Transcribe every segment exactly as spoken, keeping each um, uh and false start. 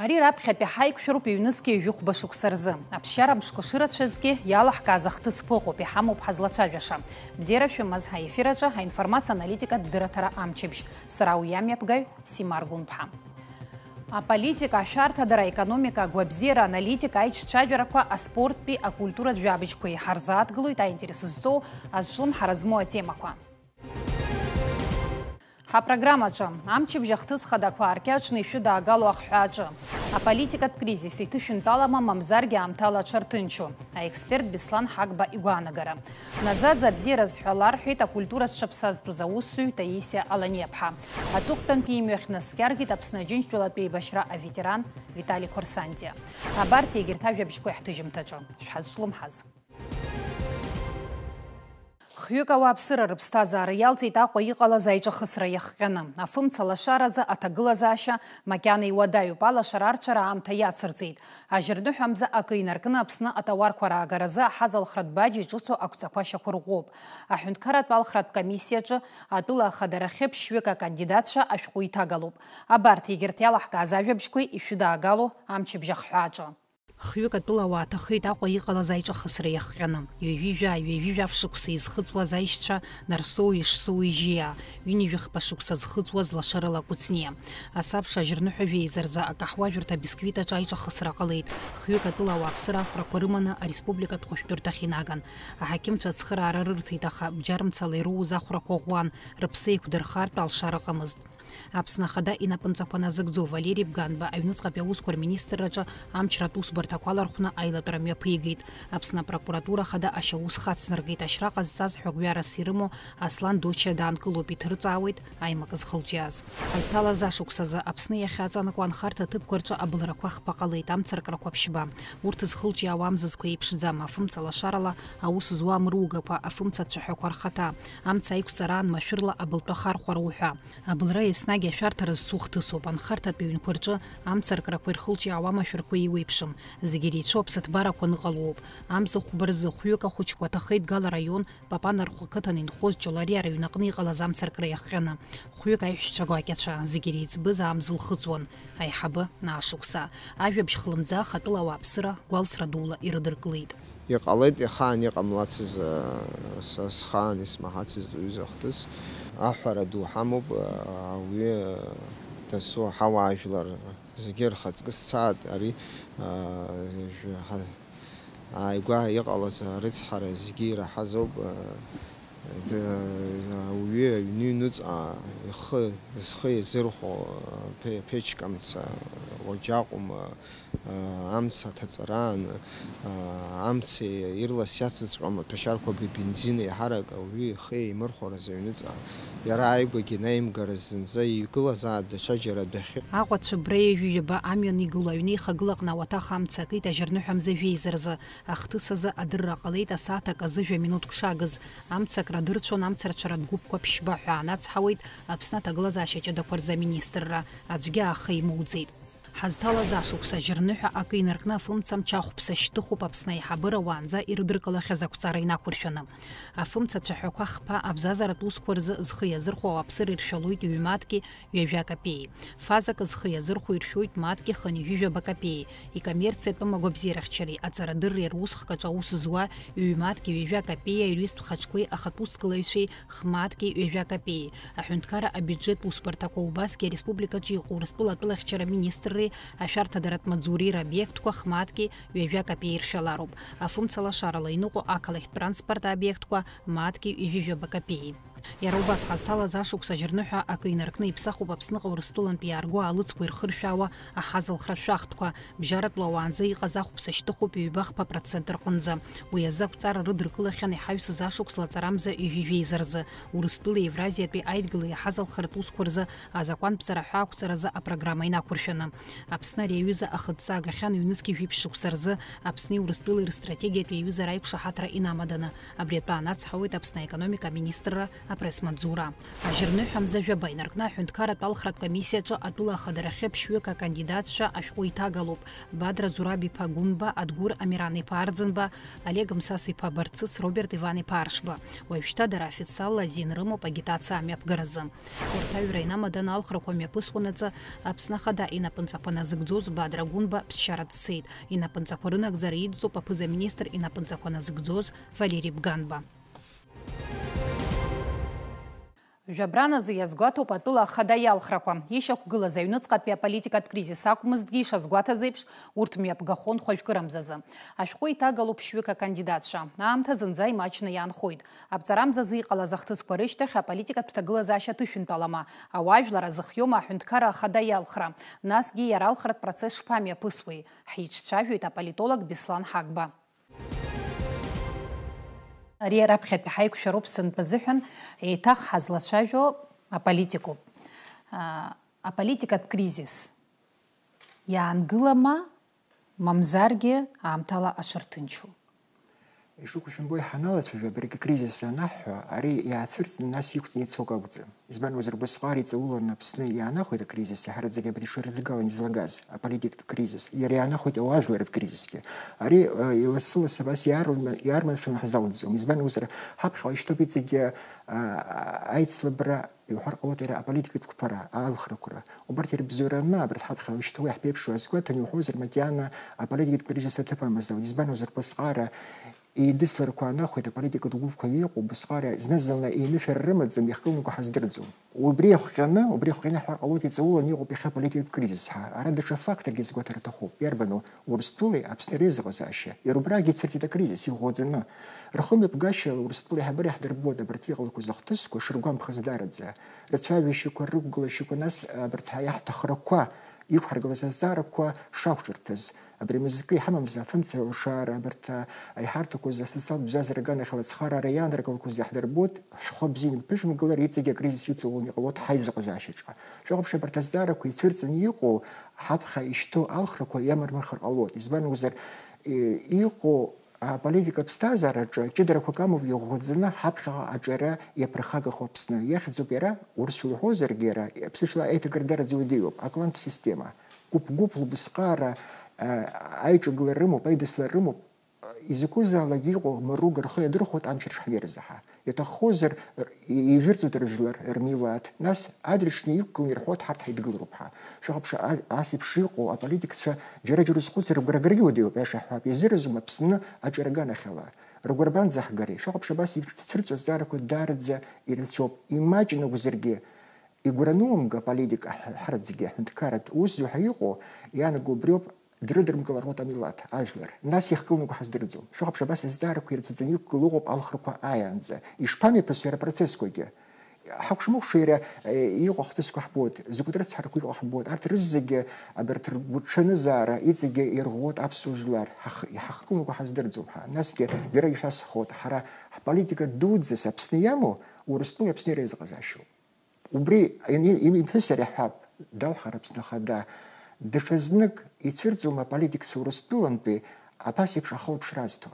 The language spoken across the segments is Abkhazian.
Ари раԥхьатәи ҳаиқәшәароуп ҩнызқьи ҩажәи хәба шықәса рзы. Аԥсшьара мшқәа шырацәазгьы иалаҳкааз ахҭыс ԥыҟоуп, иҳамоуп ҳазлацәажәаша. Бзиара шәымаз, ҳаефир аҿы аинформациа аналитикатә дырраҭара амчыбжь. Сара уи амҩаԥгаҩ Симар Гәынԥҳа. Аполитика, ашәарҭадара, аекономика, агәабзиара, аналитика, аиҿцәажәарақәа, аспорттәи, акультуратә жәабжьқәеи ҳарзааҭгылоит аинтерес зҵоу, азҿлымҳара змоу атемақәа. Ҳапрограммаҿы, амчыбжь ахҭыс хадақәа ааркьаҿны ишәыдаагало ахҳәааҿы. Аполитикатә кризис иҭышәынтәалама, мамзаргьы аамҭала аҽарҭынчу? Аексперт Беслан Ҳагба игәаанагара. Наӡаӡа абзиара зҳәо ларҳәеит акультура зҽаԥсазтәыз аусзуҩ Таисиа Аланиаԥҳа. Аҵыхәтәантәи имҩахь днаскьаргеит Аԥсны Аџьынџьтәылатә еибашьра аветеран Витали Корсантиа. Абарҭ егьырҭ ажәабжьқәа иаҳҭыжьымҭаҿы. Шәҳазҿлымҳаз. Хҩык ауааԥсыра рыԥсҭазаара иалҵит Аҟәа иҟалаз аиҿахысра иахҟьаны. Афымца лашаразы аҭагылазаашьа макьана иуадаҩуп, алашара арцәара аамҭа иацырҵеит. Ажьырныҳәа мза акы инаркны Аԥсны атауарқәа раагаразы аҳазалхратә баџь иҿыцу ақәҵақәа шьақәырӷәӷәоуп. Аҳәынҭқарратә алхратә комиссиаҿы атәыла ахадара хьыԥшьҩык акандидатцәа ашәҟәы иҭагалуп. Абарҭ егьырҭ иалаҳкааз ажәабжьқәеи ишәыдаагало амчыбжь ахҳәааҿы. Хҩык атәылауаа ҭахеит Аҟәа иҟалаз аиҿахысра иахҟьаны. Ҩажәи жәаа, ҩажәи жәаф шықәса изхыҵуаз аишьцәа Нарсоу, Ишсоу, Ижьиаа, ҩынҩажәи хԥа шықәса зхыҵуаз лашарала Кәыҵниа. Асабша ажьырныҳәа жәеиза рзы акаҳуажәырҭа Бисквит аҿы аиҿахысра ҟалеит. Хҩык атәылауаа аԥсыра ахәрақәа рыманы ареспубликатә хәышәтәырҭахь инаган. Аҳақьымцәа ацхыраара рырҭеит, аха бџьармцала ироуз ахәрақәа ӷәӷәан, рыԥсы еиқәдырхартә алшара ыҟамызт. Аԥсны Ахада инапынҵақәа назыгӡо Валери Бганба аҩныҵҟатәи аусқәа рминистрраҿы амчратә усбарҭақәа алархәны аилатәара мҩаԥигеит. Аԥсны апрокуратура Ахада ашьаус хацнаргеит, ашьра ҟазҵаз ҳәа гәҩарас ирымоу Аслан Дочиа даанкылоуп, иҭырҵаауеит аимак зхылҿиааз. Ҳазҭалаз ашықәсазы Аԥсны иахьаҵанакуа анхарҭа аҭыԥқәа рҿы абылрақәа хԥа ҟалеит, амцаркрақәа ԥшьба. Урҭ зхылҿиаауа амзызқәа еиԥшӡам, афымца лашарала аус зуа амругақәа, афымца ацәаҳәақәа рхаҭа, амца аиқәҵараан машәырла абылтәы ахархәара уҳәа. Абылра еснагь ашәарҭара зцу хҭысуп, анхарҭатә ҩнқәа рҿы амцаркрақәа ирхылҿиаауа амашәырқәа еиуеиԥшым, зегьы иреицәоу аԥсыҭбарақәа ныҟалоуп. Амза хәба рзы хәҩык ахәыҷқәа ҭахеит Гал араион Папанархә ақыҭан инхоз Ҷолариа рыҩнаҟны иҟалаз амцаркра иахҟьаны. Хәҩык аиҳәшьцәа гәакьацәа, зегьы иреиҵбыз аамза лхыҵуан, аиҳабы наашықәса. Ажәабжь хлымӡаах атәыла ауааԥсыра гәалсра дула ирыдыркылеит. Иҟалеит, ихаан иҟамлацыз, а, са схаан исмаҳацызт уҩыза ахҭыс. Аҳәара ду ҳамоуп, а, ауаҩы дасу ҳауаажәлар зегьы рхаҵкы сцааит, ари, а, жәа-, ҳа-, ааигәа иҟалаз арыцҳара зегьы ираҳаз ауп, а, д-, ауаҩы аҩны иҩныҵҟа ихы, зхы иазырхәо, а, ԥе-, ԥечкамца, уаџьаҟәма, амца аҭаҵараан, амца ирлас иацыҵәҟьом аҭәашьарқәа абри бензин еиҳарак ауаҩы ихы еимырхәаразы аҩныҵҟа. Иара ааигәагьы инаимгарыз зынӡа игылазаат даҽаџьара адәахьы. Аҟәа Цәыббра ҩажәи ҩаба амҩан игылоу аҩны ихагылаҟны ауаҭах амца акит ажьырныҳәа мза жәеиза рзы. Ахҭыс азы адырра ҟалеит асааҭ акы азы жәа минуҭк шагыз. Амца акра дырцәон амцарцәаратә гәыԥқәа ԥшьба ҳәа анацҳауеит Аԥсны аҭагылазаашьа ҷыдақәа рзы аминистрра. Аӡәгьы аахы имоуӡеит. Ҳазҭалаз ашықәс ажьырныҳәа акы инаркны афымца мчы ахәԥса шьҭыхуп Аԥсны аиҳабыра уаанӡа ирыдыркылахьаз ақәҵара инақәыршәаны. Афымца цәаҳәақәа хԥа абзазаратә усқәа рзы зхы иазырхәо ауааԥсыра иршәалоит ҩ-мааҭки ҩажәа капеи. Фазак зхы иазырхәо иршәоит мааҭки хынҩажәижәаба капеи. Икоммерциатәым агәабзиарахьчареи аҵарадырреи русхк аҿы аус зуа ҩ-мааҭки ҩажәа капеи аиуристтә хаҿқәеи ахатә усҭгылаҩцәеи хмааҭки ҩажәа капеи. Аҳәынҭқарра абиуџьет усбарҭақәа убасгьы ареспубликаҿы иҟоу Урыстәыла атәылахьчара министрреи ашәарҭадаратә маҵзуреи рабиектқәа хмааҭки ҩажәа капеи иршәалароуп. Афымца лашарала иныҟәо ақалақьтә транспорт абиектқәа мааҭки ҩажәижәаба капеи. Иара убас ҳазҭалаз ашықәс ажьырныҳәа акы инаркны иԥсахуп Аԥсныҟа Урыстәылантә иаарго аалыцқәа ирхыршәаауа аҳазалхра шәахтәқәа. Бжьаратәла уаанӡа иҟаз ахәԥса шьҭыхуп ҩба-хԥа процент рҟынӡа. Уи азы ақәҵара рыдыркылахьан иҳаҩсыз ашықәс лаҵарамза ҩажәи жәеиза рзы, Урыстәылеи Евразиатәи аидгылеи аҳазалхратә усқәа рзы азакәантәҵара ҳәа ақәҵаразы апрограмма инақәыршәаны. Аԥсны ари аҩыза ахыҵӡа агахьан ҩнызқьи жәиԥшь шықәса рзы Аԥсни Урыстәылеи рыстратегиатә еиҩызара аиқәшаҳаҭра инамаданы. Абри атәы анацҳауеит Аԥсны аекономика аминистрра Апресс-маҵзура. Ажьырныҳәа мза жәаба инаркны аҳәынҭқарратә алхратә комиссиаҿы атәыла ахадарахьы ԥшьҩык акандидатцәа ашәҟәы иҭагалоуп: Бадра Зураб-иԥа Гәынба, Адгәыр Амиран-иԥа Арӡынба, Олег Мсас-иԥа Барцыц, Роберт Иван-иԥа Аршба. Уажәшьҭа дара официалла азин рымоуп агитациа амҩаԥгаразы. Урҭ аҩра инамаданы алхрақәа мҩаԥысуанаҵы Аԥсны Ахада инапынҵақәа назыгӡоз Бадра Гәынба ԥсшьара дцеит. Инапынҵақәа рынагӡара идҵоуп аԥыза-министр инапынҵақәа назыгӡоз Валери Бганба. Жәабраназы иазгәаҭоуп атәыла ахада иалхрақәа. Ишьақәгылаз аҩныҵҟатәи аполитикатә кризис акәмызҭгьы, ишазгәаҭаз еиԥш, урҭ мҩаԥгахон хәажәкырамзазы. Ашәҟәы иҭагалоуп ԥшьҩык акандидатцәа. Аамҭа зынӡа имаҷны иаанхоит. Аԥҵарамзазы иҟалаз ахҭысқәа рышьҭахь аполитикатә ҭагылазаашьа ҭышәынтәалама, ауаажәлар азыхиоума аҳәынҭқарра ахада иалхра? Насгьы иара алхратә процесс шԥамҩаԥысуеи? Ҳиҿцәажәоит аполитолог Беслан Ҳагба. Ари раԥхьатәи ҳаиқәшәароуп сынтәа азыҳәан, еиҭах ҳазлацәажәо аполитикоуп. А, аполитикатә кризис иаангылама, мамзаргьы аамҭала аҽарҭынчу? Ишыгәышәымбо иҳаналацәажәо, абаргьы кризис анаҳҳәо, ари иаацәырҵны нас иқәҵны ицо акы акәӡам. Избан акәзар, убасҟак иҵауланы Аԥсны иаанахәеит акризис, иаҳараӡак абри ҽырдгалан излагаз аполитикатә кризис, иара иаанахәеит ауаажәларратә кризисгьы. Ари, э, илассы-лассы абас иаарла-, иаарманшәаланы ҳзалҵӡом. Избан акәзар, ҳаԥхьаҟа ишьҭоуп иҵегьы, а, аицлабра, иуҳәар ҟалоит, иара аполитикатә қәԥара, аалхрақәра. Убарҭ ирыбзоураны, абарҭ ҳаԥхьаҟа ишьҭоу иаҳԥеиԥшу азгәаҭаны иуҳәозар, макьана аполитикатә кризис аҭыԥ амазароуп. Избан акәзар, убасҟак еидысларқәа аанахәеит, аполитикатә гәыԥқәа иҟоу, убасҟак зны-зынла еинышәара рымаӡам, иахькылнаго ҳаздырӡом. Убри иахҟьаны, убри иахҟьаны иаҳҳәар ҟалоит, иҵауланы иҟоуп иахьа аполитикатә кризис ҳәа. Ара даҽа факторгьы азгәаҭара аҭахуп. Иарбану? Урыстәылеи Аԥсни реизыҟазаашьа. Иара убрагьы ицәырҵит акризис, иӷәӷәаӡаны. Рхымҩаԥгашьала Урыстәыла еиҳабыра иаҳдырбоит абарҭ иҟалақәаз ахҭысқәа шыргәамԥхаз даараӡа. Рцәажәашьақәа, рықәгылашьақәа, нас абарҭ иаҳҭахрақәа, иқәҳаргылаз азҵаарақәа шақәҿырҭыз. Абри мызкы иҳамамзар, афымца алшара, абарҭ аиҳарҭақәа рзы асоциалтә бзазара аганахьала ацхыраара иаанаргалақәаз иаҳдырбоит, шәхы бзиа имԥышәымгалар, иҵегьы акризис иҵауланы иҟалоит ҳаизыҟазаашьаҿы. Шәыҟаԥшь, абарҭ азҵаарақәа ицәырҵын иҟоу, ҳаԥхьа ишьҭоу алхрақәа иамырмырхыр ҟалоит. Избан акәзар, и-, иҟоу аполитика ԥсҭазаараҿы ҷыдарақәак амоуп иӷәӷәаӡаны ҳаԥхьаҟа аҿиара иаԥырхагахо Аԥсны. Иахьӡуп иара, урысшәала уҳәозаргьы иара, аԥсышәала аиҭакрадараӡа уадаҩуп, аклантә система. Гәыԥ-гәыԥла убысҟак ара, а, аиҿагылара рымоуп, аидыслара рымоуп, изакәызаалак иҟоу мырук рхы иадырхәоит амчра шҳанеирзаҳа. Иаҭаххозар, р-, и-, ижәырҵоит рыжәлар, рмилаҭ, нас адырҩаҽны иқәгыланы ирҳәоит ҳарҭ ҳаидгылароуп ҳәа. Шәыҟаԥшь, а-, ас еиԥш иҟоу аполитикцәа џьара-џьара узхәыцыр, рыгәра гаргьы уадаҩуп, аиаша ҳҳәап, иазыразума Аԥсны аҿиара аганахьала? Рыгәра банӡаҳгари? Шәыҟаԥшь, абас ицәырҵуа азҵаарақәа даараӡа ирацәоуп. Имаҷны акәзаргьы, игәра анумга аполитика ҳәа, ҳара зегьы аҳәынҭқарратә усзуҩ ҳәа иҟоу, иаанаго убриоуп, дрыдрымкылар рҟәыҭ амилаҭ, ажәлар. Нас иахькылнаго ҳаздырӡом. Шәыҟаԥшь, абас азҵаарақәа ирацәаӡаны иқәгылоу ыҟоуп алхрақәа ааиаанӡа. Ишԥамҩаԥысуеи ари апроцессқәагьы? Ҳакәшамыкәша иара, э, иҟоу ахҭысқәа ҳбоит, закәытә рыцҳарақәа иҟоу ҳбоит. Арҭ рызегьы, абарҭ ргәыҽанызаара иҵегьы ирӷәӷәоит аԥсуа жәлар. Ҳах-, иҳахькылнаго ҳаздырӡом ҳәа. Насгьы џьарагьы шәасҳәоит, ҳара ҳполитика дуӡӡа Аԥсны иамоу Урыстәылеи Аԥсни реизыҟазаашьоуп. Убри ини-, ини-, иԥҳәыс иара иҳәап, далҳар Аԥсны Ахада, даҽазнык ицәырҵуама аполитикцәа Урыстәылантәи абас еиԥш ахылаԥшра азҭо?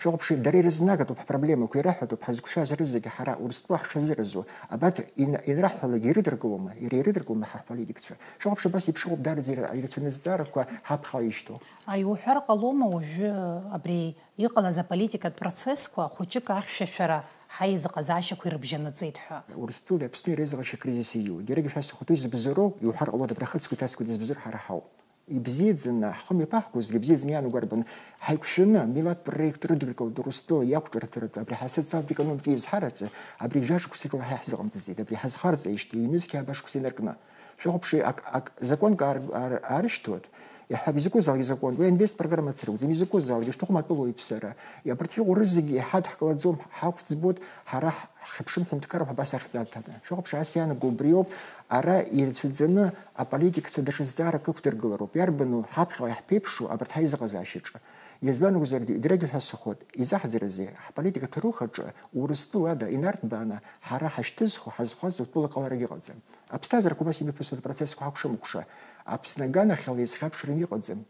Шәыҟаԥши, дара ирызнагатәуп ҳпроблемақәа, ираҳәатәуп ҳазқәшәаз рызегьы ҳара Урыстәыла ҳшазыразу. Абарҭ ин-, инраҳҳәалак ирыдыркылома, иара ирыдыркылома ҳа ҳполитикцәа? Шәыҟаԥши, абас еиԥш ыҟоуп даараӡа ира-, ирацәаны азҵаарақәа ҳаԥхьа ишьҭоу. Аиуҳәар ҟалома уажәы абри иҟалаз аполитикатә процессқәа хәыҷык ахьшәашәара ҳаизыҟазаашьақәа ирыбжьанаҵеит ҳәа? Урыстәылеи Аԥсни реизыҟазаашьа кризис ииуеит. Иаргьы шәасҳәахуеит, уи зыбзоуроу, иуҳәар ҟалоит, абра ахыцқәа иҭаскуеит, избзоур ҳара ҳауп. Ибзиаӡаны, ҳхы мҩаԥаҳгозгьы ибзиаӡаны иаанагәарбан, ҳаиқәшәаны, милаҭтә проект рыдыркылт Урыстәыла иақәҿырҭаратәы абри ҳасоциалтә-економикатә еизҳараҿы абри жәа-шықәсык ала ҳа иаҳзыҟамҵаӡеит, абри ҳазхарҵеижьҭеи ҩнызқьи ааба шықәса инаркны. Шәыҟаԥши, ак, ак, законк аар-, аар-, аарышьҭуеит, иаҳҳәап, изакәызаалак изакон, уи аинвестпрограмма ацрыгӡам, изакәызаалак, ишәҭахым атәылауаҩԥсыра. Абарҭ иҟоу рызегьы иҳадҳкылаӡом, ҳақәӡбоит, ҳара ҳ-, ҳхьыԥшым ҳәынҭқарроуп ҳәа абас ахьӡ аҭаны. Шәыҟаԥши, ас иаанаго убриоуп, ара ирацәаӡаны аполитикацәа даҽа зҵаарак ықәдыргылароуп. Иарбану ҳаԥхьаҟа иаҳԥеиԥшу абарҭ ҳаизыҟазаашьаҿы? Избан акәзаргьы, дырҩегьых ҳәа сыхәоит, изаҳӡарызеи, ҳполитикатә ҭоурых аҿы Урыстәыла ада инарҭбааны ҳара ҳашьҭызхуа, ҳазхәаҵуа тәылак ҟаларагьы ыҟаӡам. Аԥсҭазаарақәа убас имҩаԥысуеит апроцессқәа ҳакәшамыкәша. Аԥсны аганахьала иазхьаԥшраны иҟаӡам.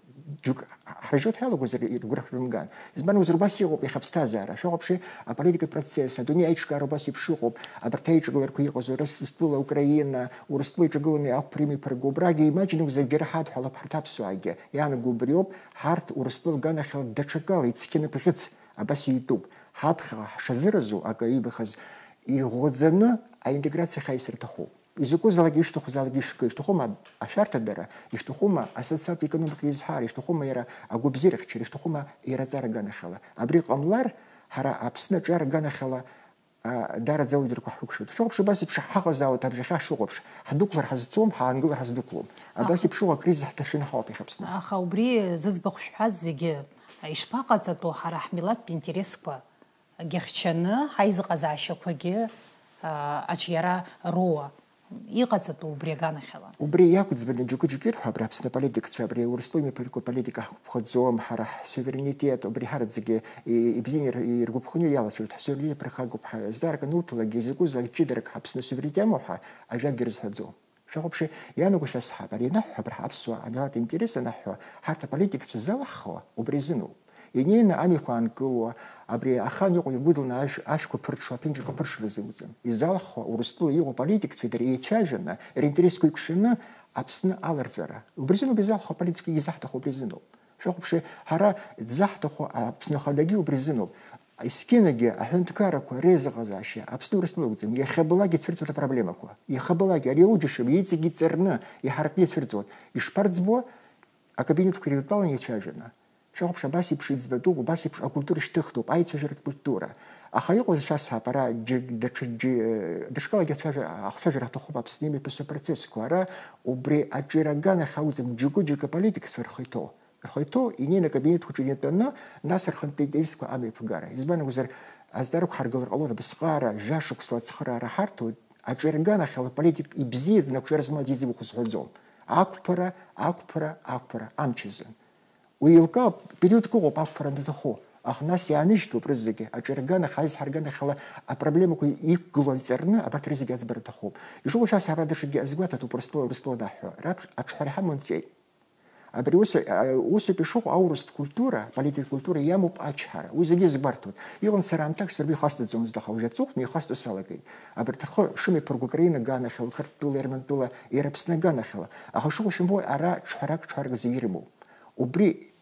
Џьоук ҳ-, Ржьоит ҳәа иалагозар, ргәы рыхшәымган. Избан акәзар, убас иҟоуп иахьа аԥсҭазаара. Шәахәаԥши, аполитикатә процесс, адунеи аиҿкаара убас еиԥш иҟоуп. Абарҭ аиҿкааларақәа иҟазоу Урыс-, Урыстәыла Украина, Урыстәыла иҿагыланы ақәԥара имҩаԥырго, убрагьы имаҷын акәзар, џьара ҳадҳәалап ҳарҭ аԥсуаагьы. Иаанаго убриоуп, ҳарҭ Урыстәыла аганахьала даҽакала ицқьаны бӷьыц абас иҩтәуп. Ҳаԥхьаҟа ҳшазыразу акы иибахыз иӷәӷәаӡаны аинтеграциа ахьаиасыр рҭахуп. Изакәызаалак, ишәҭахузаалак ишәкы, ишәҭахума ашәарҭадара, ишәҭахума асоциалтә економикатә изҳара, ишәҭахума иара агәабзиарахьчара, ишәҭахума иара аҵара аганахьала. Абри ҟамлар, ҳара Аԥсны аҿар аганахьала, а, даараӡа ауаҩ дырқәа ҳрықәшәоит. Шәахәаԥш, убас еиԥш ҳаҟазаауеит абжахьа ҳшыхәаԥш, ҳдәықәлар ҳазцом, ҳаангылар ҳаздәықәлом. Абас Аха еиԥш ыҟоу акризис ҳҭашәаны ҳауп иахьа Аԥсны. Аха убри зыӡбахә шәҳәаз зегьы ишԥаҟаҵатәу ҳара ҳмилаҭтә интересқәа гьахьчаны ҳаизыҟазаашьақәагьы, а, аҿиара роуа иҟаҵатәу убри аганахьала. Убри иақәӡбаны џьоукы-џьоукы ирҳәо, абри Аԥсны аполитикцәа, абри Урыстәыла имҩаԥырго аполитика ҳақәԥхаӡом, ҳара ҳсуверенитет, убри ҳараӡәгьы и-, ибзианы ир-, иргәаԥхоны иалацәажәоит, ҳсуверенитет ԥырхагоуп, ҳа-, зҵаарак ануҭалакгьы, изакәызаалак ҷыдарак Аԥсны асуверенитет амоу ҳәа ажәакгьы рызҳәаӡом. Шәахәаԥши, иаанагоу шәасҳәап, ари анаҳҳәо, абра ҳаԥсуаа амилаҭ интерес анаҳҳәо, ҳарҭ аполитикцәа залаҳхуа убри азыноуп. Инеины амҩақәа аанкыло, абри ахан иҟоу игәыдланы ашә-, ашәқәа ԥырҽуа, аԥенџьырқәа ԥырҽра рзымуӡам. Изалхуа Урыстәыла иҟоу аполитикцәеи дареи еицәажәаны, ринтересқәа еиқәшәаны Аԥсны аларҵәара. Убри азыноуп изалхуа аполитикцәа изаҳҭаху, убри азыноуп. Шәахәаԥши, ҳара дзаҳҭаху Аԥсны Ахадагьы убри азыноуп. Есқьынагьы аҳәынҭқаррақәа реизыҟазаашьа Аԥсны Урыстәыла акәӡам, иахьабалак ицәырҵуеит апроблемақәа. Иахьабалак, ари ауџьашьоуп, иҵегь иҵарны, иҳаракны ицәырҵуеит. Ишԥарӡбуа? Акабинетқәа ирыдтәалан еицәажәаны. Шәахәаԥш, абас еиԥш иӡбатәуп, убас еиԥш акультура шьҭыхтәуп, аицәажәаратә культура. Аха иҟоузеи шәасҳәап, ара џьы-, даҽа џьы-, даҽакалагьы ацәажәара, ахцәажәара ҳҭахуп Аԥсны имҩаԥысуа апроцессқәа. Ара убри аҿиара аганахь акәӡам џьоукы-џьоукы аполитикцәа рхы иҭоу. Рхы иҭоу, инеины акабинетқәаҿы инатәаны, нас рхынтә интересқәа амҩаԥгара. Избан акәзар, азҵаарақәа ҳаргылар ҟалоит, абасҟаара, жәашықәсала ацхыраара ҳарҭоит, аҿиара аганахьала аполитик ибзиаӡаны ақәҿиара змоу аӡәы иӡбахә сҳәаӡом. Ақәԥара, ақәԥара, ақәԥара, амч азын. Уи еилкаауп, периодк ыҟоуп ақәԥара анаҭаху, аха нас иааныжьтәуп рызегьы, аҿиара аганахь, аизҳара аганахьала апроблемақәа иқәгылоу азҵарны абарҭ рызегьы аӡбара аҭахуп. Ишыҟоу шәасҳәап, ара даҽакгьы азгәаҭатәуп Урыстәыла, Урыстәыла анаҳҳәо, раԥхьа аҿҳәара иҳамоу анҵәеит. Абри ус, а, усоуп ишыҟоу аурыстә культура, аполитикатә культура иамоуп ачҳара. Уи зегьы иазгәарҭоит. Иҟан сара аамҭак саргьы ихасҵаӡомызт, аха уажә аҵыхәтәаны ихасҵо салагеит. Абарҭ рхы шымҩаԥырго Украина аганахьала, Қырҭтәыла, Ермантәыла, иара Аԥсны аганахьала. Аха шыҟоу шәымбои, ара ҿҳәарак, ҿҳәарак зегьы ирымоуп. Убри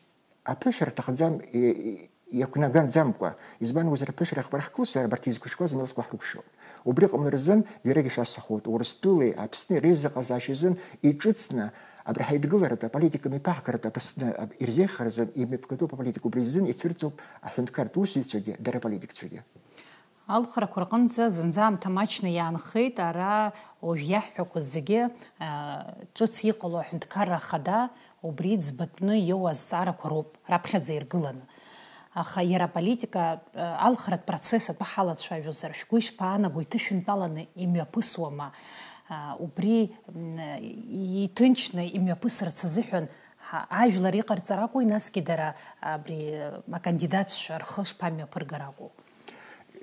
аԥышәара аҭахӡам, и-, и-, иақәнагаӡамкәа, избан акәзар, аԥышәара ахь бара ҳкылсзар, абарҭ изқәышәкуаз амилаҭқәа ҳрықәшәоит. Убри ҟамларазын, иарагьы шәасҳәоит, Урыстәылеи Аԥсни реизыҟазаашьа азын иҿыцны, абри ҳаидгыларатә аполитикатә мҩаԥаҳгаратә Аԥсны аб-, ирзеиӷьхаразын имҩаԥгатәуп аполитика, убри азын ицәырҵуп аҳәынҭқарратә усзуҩцәагьы, дара аполитикцәагьы. Алхрақәа рҟынӡа зынӡа аамҭа маҷны иаанхеит, ара уажә иаҳҳәақәаз зегьы, а, ҿыц иҟало аҳәынҭқарра ахада убри ӡбатәны иоуа азҵаарақәа роуп раԥхьаӡа иргыланы. Аха иара аполитика, а, алхратә процесс атәы ҳалацәажәозар, шәгәы ишԥаанаго, иҭышәынтәаланы имҩаԥысуама? А, убри, м, иҭынчны имҩаԥысырц азыҳәан ҳа-, ажәлар иҟарҵар акәу, насгьы дара абри, а, акандидатцәа рхы шԥамҩаԥыргар акәу?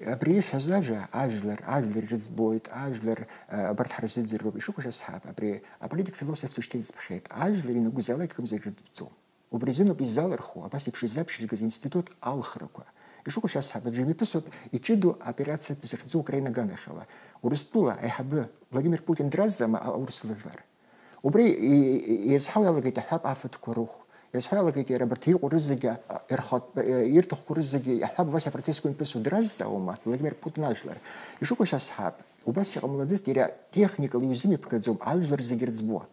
Абри ишәҳәаз ажәа, ажәлар, ажәлар ирыӡбоит, ажәлар, а, абарҭ ҳрызыӡырҩроуп, ишыҟоу шәасҳәап, абри аполитик философцәа шьҭа ирыӡбахьеит, ажәлар ианакәызаалак акымзарак рыдбӡом. Убри азыноуп изалырхуа, абас еиԥш изаԥшьызгаз аинститут алхрақәа. Ишыҟоу шәасҳәап, абри имҩаԥысуеит иҷыдоу операциатә захьӡу Украина аганахьала. Урыстәыла аиҳабы Владимир Путин дразҵаама аурыс жәлар? Убри и-, и-, иазҳау иалагеит аҳәап афатәқәа рыхә. Иазҳау иалагеит иара абарҭ иҟоу рызегьы, а, ирхатә-, э, ирҭахқәоу рызегьы аҳәап убас апроцессқәа имҩаԥысуа дразҵаауама Владимир Путин ажәлар? Ишыҟоу шәасҳәап, убас иҟамлаӡацт, иара техникала иузымҩаԥгаӡом, ажәлар зегьы рыӡбуа.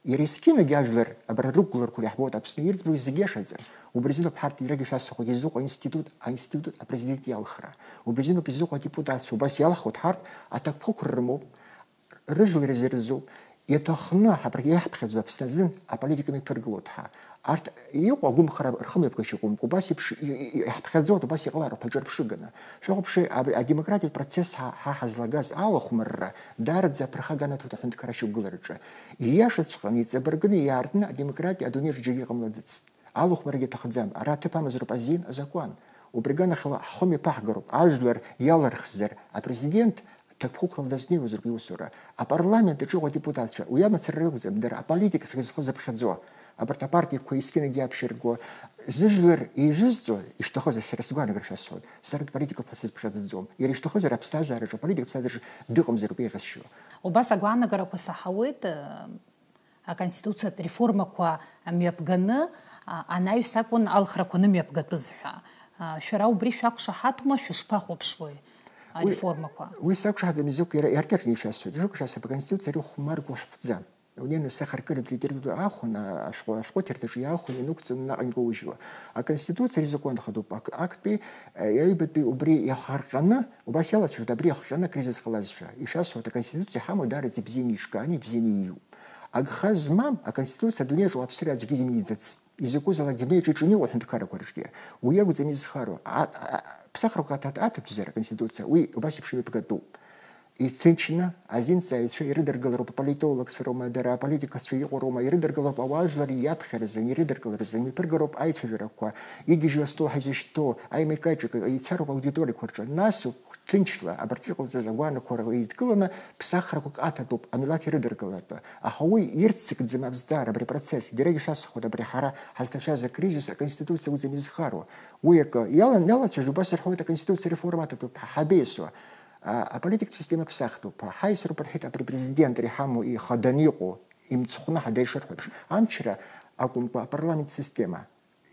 Иара есқьынагьы ажәлар абра рықәгыларақәа иаҳбоит Аԥсны ирӡбо зегьы иашаӡам. Убри азыноуп ҳарҭ иарагьы шәасҳәоит изыҟоу аинститут, аинститут апрезидент иалхра. Убри азыноуп изыҟоу адепутатцәа убас иалхуеит, ҳарҭ аҭакԥхықәра рымоуп. Рыжәлар ирзы ирызуп, иаҭахны ҳабрагьы иаҳԥхьаӡо Аԥсны азын аполитика мҩаԥыргылоит ҳәа. Арҭ иҟоу агәымхара рхымҩаԥгашьа ыҟоумкәа, убас еиԥш и-, и-, и-, иаҳԥхьаӡоит, убас иҟалароуп ҳаҿырԥшыганы. Шәахәаԥши, абри адемократиатә процесс ҳа, ҳа ҳазлагаз алахәмарра даараӡа аԥырхага анаҭоит аҳәынҭқарра ашьақәгылараҿы. Ииашаҵәҟьаны, иҵабыргны, иаартны адемократиа адунеи аҿы џьаргьы иҟамлаӡацт. Алахәмарагьы аҭахӡам, ара аҭыԥ амазароуп азин, азакәан. Убри аганахьала ҳхы мҩаԥаҳгароуп, ажәлар иалырхзар, апрезидент ҭакԥхықәрала дазнеиуазароуп иусура, апарламент аҿы иҟоу адепутатцәа, уи амацара ракәӡам, дара аполитикацәа рзы зхы зыԥхьаӡо. Абарҭ апартиақәа есқьынагьы иаԥшьырго, зыжәлар еижәызҵо, ишәҭахызар, сара сгәаанагара шәасҳәоит, сара политикоуп ҳәа сызԥхьаӡаӡом. Иара ишәҭахызар аԥсҭазаараҿы, аполитика аԥсҭазаараҿы дыҟамзароуп еиӷьасшьо. Убас агәаанагарақәа саҳауеит, э, аконституциатә реформақәа мҩаԥганы, а, анаҩс акәын алхрақәа нымҩаԥгатәыз ҳәа. А, шәара убри шәақәшаҳаҭума, шәышԥахәаԥшуеи Уи, ареформақәа? Уи сақәшаҳаҭым, изакә иара иаркьаҿны ишәасҳәоит. Ишакәшаҳаҭым, аконституциа ари хәмаргәа шәҟәӡам. Унеины сахаркыратә литература аахәаны, ашәҟәы, ашәҟәыҭырҭаҿы иаахәаны инықәҵаны наҟ инкоужьуа. Аконституциа ари закон хадоуп, ак-, актәи, э, аҩбатәи убри иахарҟьаны, убас иалацәажәоит, абри иахҟьаны акризис ҟалазшәа. Ишәасҳәоит, аконституциа ҳамоу даараӡа ибзианы ишкааны, ибзианы ииуп. Агха змам аконституциа адунеиаҿы уаԥсыра аӡәгьы имиӡацт. Изакәызаалакгьы адунеиаҿ иҿы иҟоу аҳәынҭқаррақәа рҿгьы. Уи акәӡам изхароу. А-, а-, ԥсахрақәак аҭат-, аҭатәзар аконституциа, уи убас еиԥш имҩаԥгатәуп. Иҭынчны азинҵааҩцәа ирыдыркылароуп, аполитологцәа роума, дара аполитикацәа иҟоу роума, ирыдыркылароуп ауаажәлар иаԥхьаразы, ирыдыркыларазы, имҩаԥыргароуп аицәажәарақәа, игьежьу астол ҳазышьҭоу, аимакаҿ ицароуп аудиториақәа рҿы. Насоуп ҭынчла абарҭ иҟалҵаз агәаанақәара еидкыланы ԥсахрақәак аҭатәуп амилаҭ ирыдыркылартә. Аха уи ирццакӡам азҵаара абри апроцесс. Дара ишәасҳәоит, абри ҳара ҳазҭашәаз акризис аконституциа акәӡам изхароу. Уи акы иалан, иалацәажәо, убас рҳәоит, аконституциа реформа аҭатәуп, ҳабеисуа. А, аполитиктә система ԥсахтәуп. Ҳаисроуп рҳәеит, абри президент ари ҳамоу ихаданы иҟоу, имцхәны ҳада ишырҳәо еиԥш. Амчра акәымкәа, апарламент система.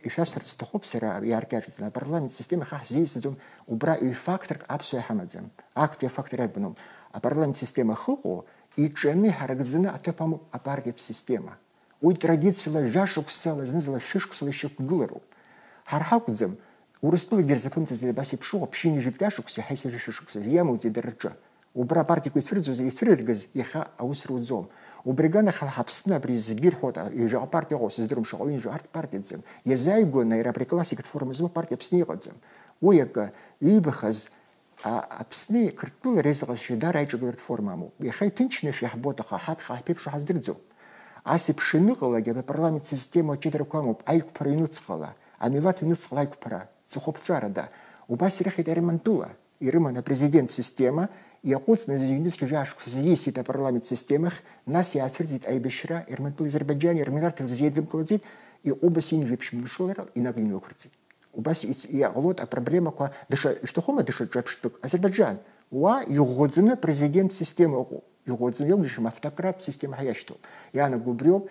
Ишәасҳәарц сҭахуп сара, иааркьаҿӡаны, апарламент система хьаҳзиасӡом, убра ҩ-факторк аԥсуа иҳамаӡам. Актәи афактор иарбану? Апарламент система ахьыҟоу, иҿианы иҳаракӡаны аҭыԥ амоуп апартиатә система. Уи традициала жәашықәсала, зны-зынла шәышықәсала ишьақәгылароуп. Ҳара ҳакәӡам, Урыстәылагьы рзаԥымҵаӡеит абас еиԥш ыҟоуп, ԥшьынҩажәи жәаба шықәса, ҳаи сажәа шықәса, иамоуӡеит дара рҿы. Убра апартиақәа ицәырӡуаз, ицәырыргаз иахьа аус руӡом. Убри аганахьала Аԥсны абри зегьы ирҳәоит, ҩажәаҟа партиа ыҟоуп, сыздырам шаҟа, ҩынҩажәа арҭ партиаӡам. Иазааигәаны иара абри аклассикатә форма змоу партиа Аԥсны иҟаӡам. Уи акы, иибахаз, а, Аԥсни Қырҭтәылеи реизыҟазшьа даара аиҿагылартә форма амоуп. Иахьа иҭынчны шәиаҳбоит, аха ҳаԥхьа ҳаԥеиԥшу ҳаздырӡом. Ас еиԥш аныҟалак, абри апарламент система аҷыдарақәа амоуп, аиқәԥара иныҵҟала, амилаҭ иныҵҟала аиқәԥара, ҵыхәаԥҵәарада. Убас ирыхьит Ермантәыла. Ирыман апрезидент система, иаҟәыҵны зҩнызқьи жәаа шықәса ииасит апарламент системахь, нас иаацәырҵит аибашьра, Ермантәыла Азербаиџьани рмилаҭ рзеидымкылаӡеит, иҟәыбаса ҩынҩажәи жәиԥшь мшылара инаганы илықәырҵеит. Убас ис-, иҟалоит апроблемақәа даҽа, ишәҭахума даҽа ҿырԥштәык? Азербаиџьан, уа иӷәӷәаӡаны президент система ыҟоуп, иӷәӷәаӡаны иоуџьашьом, автократтә система ҳәа иашьҭоуп. Иаанаго убриоуп.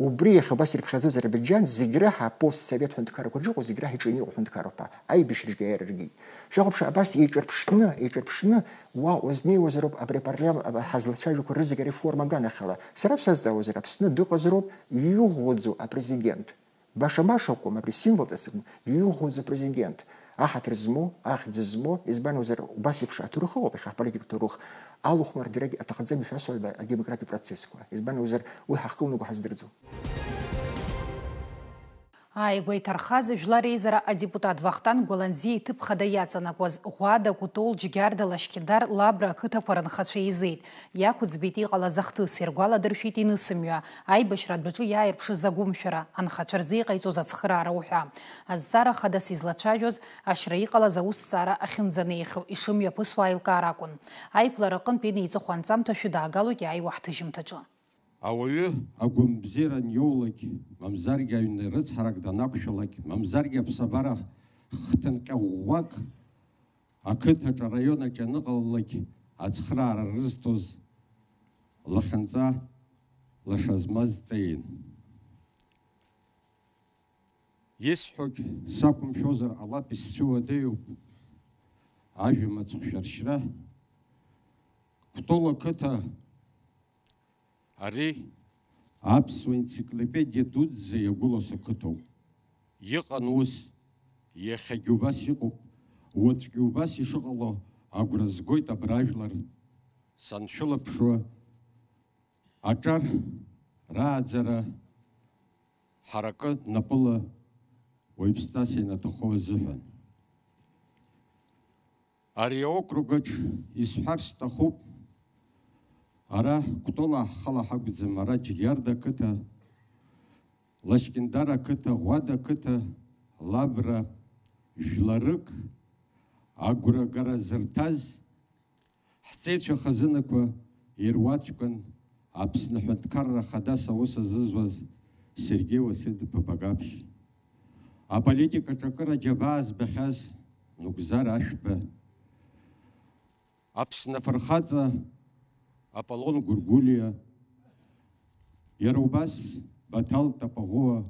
Убри иахьа убас ирыԥхьаӡоз Азербаиџьан зегь раҳа апостсовет ҳәынҭқаррақәа рҿы иҟоу зегь раҳа иҿы ианыҟоу ҳәынҭқаррақәа аибашьраҿгьы аиааира ргеит. Шәахәаԥш, абас еиҿырԥшны, еиҿырԥшны уа узнеиуазароуп абри апарламент ҳазлацәажәақәа рызегь ареформа аганахьала. Сара бсазҵаауазар, Аԥсны дыҟазароуп иӷәӷәаӡоу апрезидент. Баша-баша акәым, абри символҵас акәым, иӷәӷәаӡоу апрезидент. Аҳаҭыр змоу, ахьӡ змоу, избан акәзар, убас еиԥш аҭоурых ыҟоуп, иахьа ҳполитикатә ҭоурых, алыхәмаррагь аҭахӡам ишәасҳәоит адемократиатә процессқәа. Избан акәзар, уи ҳахькылнаго ҳаздырӡом. Ааигәа иҭархаз Жәлар Реизара адепутат Вахтанг Гәаланӡиа иҭыԥ хада иаҵанакуаз Ӷәада, Кәтол, Џьгьарда, Лашькьындар, Лабра ақыҭақәа рынхацәа еизеит. Иақәӡбеит иҟалаз ахҭыс, иргәаладыршәеит инысымҩа, аибашьра адәаҿы иааирԥшыз агәымшәара, анхацәа рзы иҟаиҵоз ацхыраара уҳәа. Азҵаара хадас излацәажәоз, ашьра иҟалаз аусҭҵаара ахьынӡанеихьоу ишымҩаԥысуа аилкаара акәын. Аиԥылара аҟынтә инеиҵыху анҵамҭа шәыдаагалоит иааиуа ҳҭыжьымҭаҿы. Ауаҩы агәамбзиара аниоулак, мамзаргьы аҩны рыцҳарак данақәшәалак, мамзаргьы аԥсабара хҭынҟьаӷәӷәак ақыҭаҿ, араион аҿы аныҟалалак, ацхыраара рызҭоз лахьынҵа лаша змаз ҵеин. Исҳәогь сақәымшәозар ҟалап, исцәыуадаҩуп ажәа мыцхә шәаршьра. Кәтол ақыҭа ари аԥсуа енциклопедиа дуӡӡа иагәылоу сақыҭоуп. Иҟан ус, иахьагьы убас иҟоуп, уаҵәгьы убас ишыҟало агәра згоит абра ажәлар саншәылаԥшуа. Аҿар рааӡара ҳаракы напыла уаҩԥсҵас ианаҭаху азыҳәан. Ари аокруг аҿ исҳәар сҭахуп, ара Кәтол ҳхала ҳакәӡам, ара Џьгьарда ақыҭа, Лашькьындар ақыҭа, Ӷәада ақыҭа, Лабра, жәларык агәрагара зырҭаз, ҳҵеицәа хазынақәа ируаӡәкын Аԥсны Аҳәынҭқарра Хадас аус азызуаз Сергеи Уасил-иԥа Багаԥшь, аполитикаҿы акыр аџьабаа збахьаз Нугзар Ашәба, Аԥсны афырхаҵа Аполлон Гәыргәлиа, иара убас Баҭал Тапаӷәыа,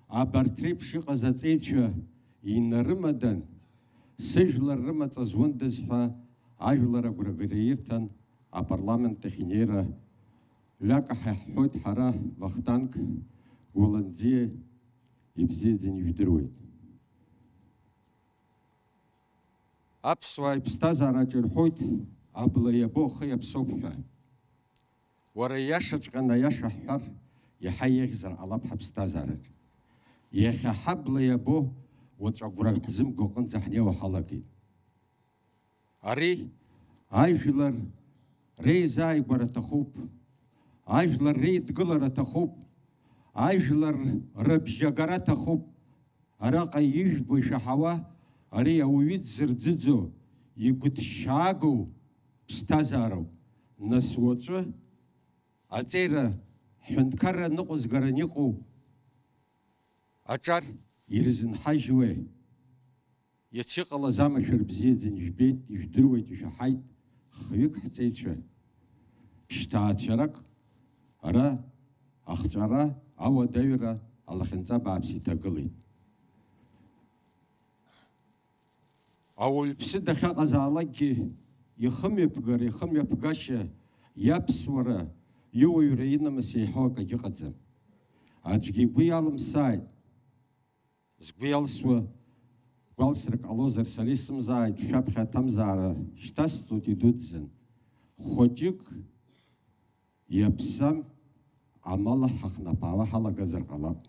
абарҭ реиԥш иҟаз аҵеицәа инарымадан, сыжәлар рымаҵ зундаз ҳәа ажәлар агәрагара ирҭан апарламент ахь инеира. Лиака ҳәа иаҳҳәоит ҳара, Вахтанг Гәаланӡиа ибзиаӡаны ижәдыруеит. Аԥсуаа иԥсҭазаараҿы ирҳәоит, абла иабо ахы иаԥсоуп ҳәа. Уара ииашаҵәҟьаны аиаша ҳҳәар, иаҳа еиӷьзар ҟалап ҳаԥсҭазаараҿ. Иахьа ҳабла иабо уаҵә агәра ҳзымго аҟынӡа ҳнеиуа ҳалагеит. Ари ажәлар реизааигәара аҭахуп, ажәлар реидгылара аҭахуп, ажәлар рыбжьагара аҭахуп. Араҟа ижәбо ишәаҳауа, ари ауаҩы дзырӡыӡо, игәыҭшьаагоу ԥсҭазаароуп. Нас уаҵәы аҵеира ҳҳәынҭқарра ныҟәызгаран иҟоу аҿар ирзынҳажьуеи? Иацы иҟалаз амашәыр бзиаӡаны ижәбеит, ижәдыруеит, ишәаҳаит хҩык ҳҵеицәа. Ԥшьҭаацәарак ара ахҵәара, ауадаҩра, алахьынҵа бааԥс иҭагылеит. Ауаҩԥсы дахьаҟазаалакгьы ихымҩаԥгара, ихымҩаԥгашьа, иаԥсуара, иуаҩра инамыс еиҳау акагьы ыҟаӡам. Аӡәгьы игәы иалымсааит. Згәы иалсуа гәалсрак ҟалозар, сара исымзааит, шәаԥхьа аҭамзаара шьҭасҵоит идуӡӡан. Хәыҷык иаԥсам амала ҳахнаԥаауа ҳалагазар ҟалап.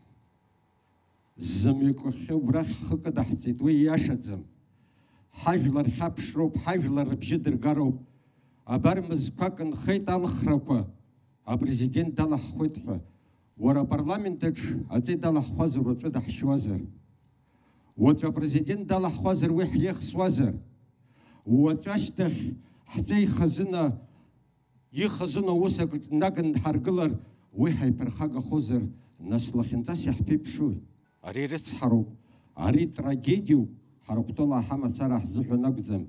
Зымҩа кәыхьы убрахь ҳхы кыдаҳҵеит, уи ииашаӡам. Ҳажәлар хьаԥшроуп, ҳажәлар рыбжьы дыргароуп. Абар мызқәак нхеит алхрақәа, апрезидент далаҳхуеит ҳәа. Уара апарламент аҿ аҵеи далаҳхуазар, уаҵәы даҳшьуазар? Уаҵәы апрезидент далаҳхуазар, уи ҳиахсуазар? Уаҵәы ашьҭахь ҳҵеи хазына ихазын аус акы наган дҳаргылар, уи ҳаиԥырхагахозар, нас лахьынҵас иаҳԥеиԥшуи? Ари рыцҳароуп, ари трагедиоуп, ҳара Кәтолаа ҳамацара ҳзыҳәан акәӡам.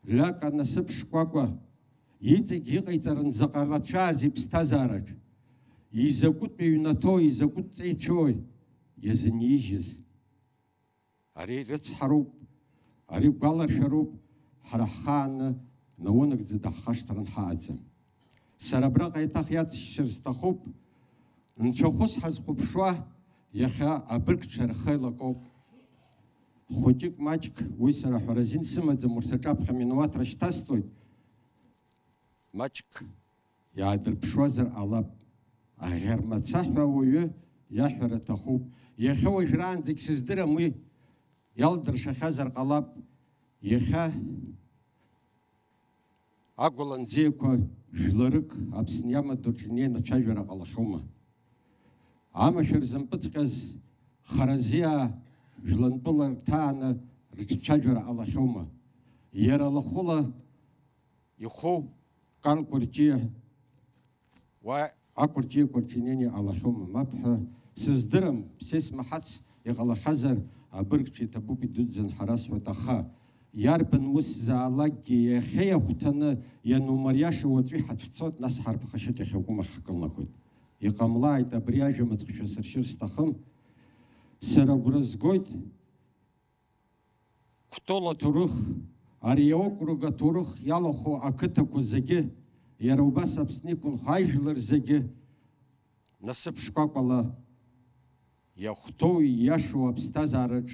Лиака насыԥ шкәакәа, иҵегь иҟаиҵаран заҟа рацәааз иԥсҭазаараҿ. Изакәытә ҩнаҭои, изакәытә ҵеицәои иазынижьыз? Ари рыцҳароуп, ари гәаларшәароуп, ҳара ҳхааны наунагӡа даҳхашҭран ҳаҟаӡам. Сара абраҟа еиҭах иаҵшьыр сҭахуп, нцәахәыс ҳазхәаԥшуа иахьа абыргцәа рхы еилакоуп. Хәыҷык маҷк уи сара ҳәара азин сымаӡам, урҭ аҿаԥхьа минауаҭра шьҭасҵоит. Маҷк иаадырԥшуазар ҟалап. Аӷьармаца ҳәа ауаҩы иаҳәара аҭахуп. Иахьа уажәраанӡагь сыздырам уи, иалдыршахьазар ҟалап. Иахьа агәаланӡеиқәа жәларык Аԥсны иамадоу рҿы инеины ацәажәара ҟалахьоума? Амашәыр зымпыҵҟьаз харазиаа жәлантәыла рҭааны рҿцәажәара ҟалахьоума? Иара лахәыла ихәоу Кан Кәарҷиа уа акәарҷиақәа рҿы инеины иҟалахьоума? Мап ҳәа сыздырам, са исмаҳац иҟалахьазар, абыргцәа иҭабуп, идуӡӡан ҳара сҳәоит, аха иарбан усзаалакгьы иахьа иахәҭаны ианумариаша уаҵәы иҳацәцоит, нас ҳарԥхашьоит, иахьакәым ҳкылнахоит. Иҟамлааит, абри ажәа мыцхәшәа сыршьыр сҭахым. Сара агәра згоит, Кәтол аҭоурых, ари аокруг аҭоурых иалахәу ақыҭақәа зегьы, иара убас Аԥсны иқәынхо ажәлар зегьы насыԥ шкәакәала иахәҭоу, ииашоу аԥсҭазаараҿ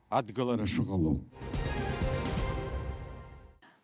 адгылара шыҟало.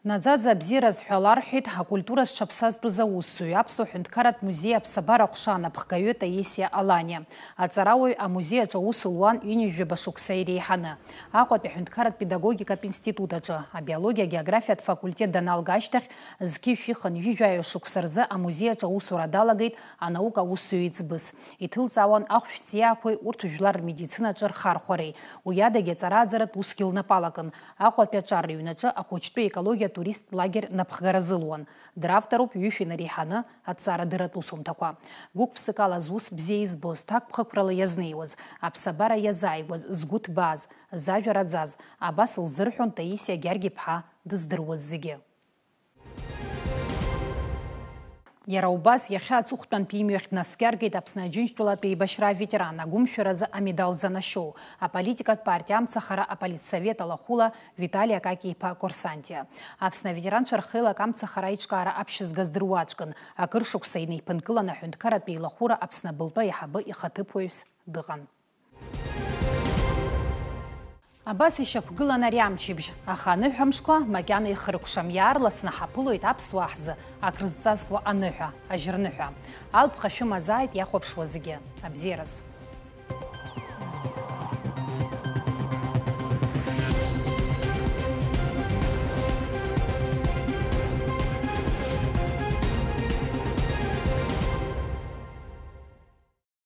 Наӡаӡа абзиара зҳәала рҳәеит акультура зҽаԥсазтәыз аусзуҩ, Аԥсуа ҳәынҭқарратә музеи аԥсабара аҟәша анапхгаҩы Таисиа Аланиа. Аҵарауаҩ амузеи аҿы аус луан ҩынҩажәаба шықәса иреиҳаны. Аҟәатәи аҳәынҭқарратә педагогикатә институт аҿы абиологиа-географиатә факультет даналга ашьҭахь, зқьи жәшәи хынҩажәи жәаҩа шықәса рзы амузеи аҿы аусура далагеит анаука аусзуҩ еиҵбыс. Иҭылҵаауан ахәшә ҵиаақәеи урҭ жәлар рмедицинаҿы рхархәареи. Уи адагьы аҵара-ааӡаратә усгьы лнапы алакын. Аҟәатәи аҿар рыҩнаҿы ахәыҷтәы екологиатә туристтә лагер напхгара зылуан. Дравторуп ҩышәи нареиҳаны аҭҵаарадырратә усумҭақәа. Гәык-ԥсыкала зус бзиа избоз, ҭакԥхықәрала иазнеиуаз, аԥсабара иазааигәаз, згәы ҭбааз, зажәа раӡаз, абас лзырҳәон Таисиа Гьаргь-иԥҳа дыздыруаз зегьы. Иара убас, иахьа аҵыхәтәантәи имҩахь днаскьаргеит Аԥсны Аџьынџьтәылатә еибашьра аветеран, агәымшәаразы амедал занашьоу, аполитикатә партиа Амцахара аполитсовет алахәыла Витали Акаки-иԥа Корсантиа. Аԥсны аветеранцәа рхеилак амцахара аиҿкаара аԥшьызгаз дыруаӡәкын, акыр шықәса инеиԥынкылан аҳәынҭқарратә еилахәыра Аԥсны абылтәа аиҳабы ихаҭыԥуаҩс дыҟан. Абас ишьақәгылан ари амчыбжь, аха аныҳәамшқәа макьана ихыркәшам, иаарласны ҳаԥылоит аԥсуаа ҳзы акрызҵазкуа аныҳәа, ажьырныҳәа. Алԥха шәымазааит иахәаԥшуа зегьы. Абзиараз!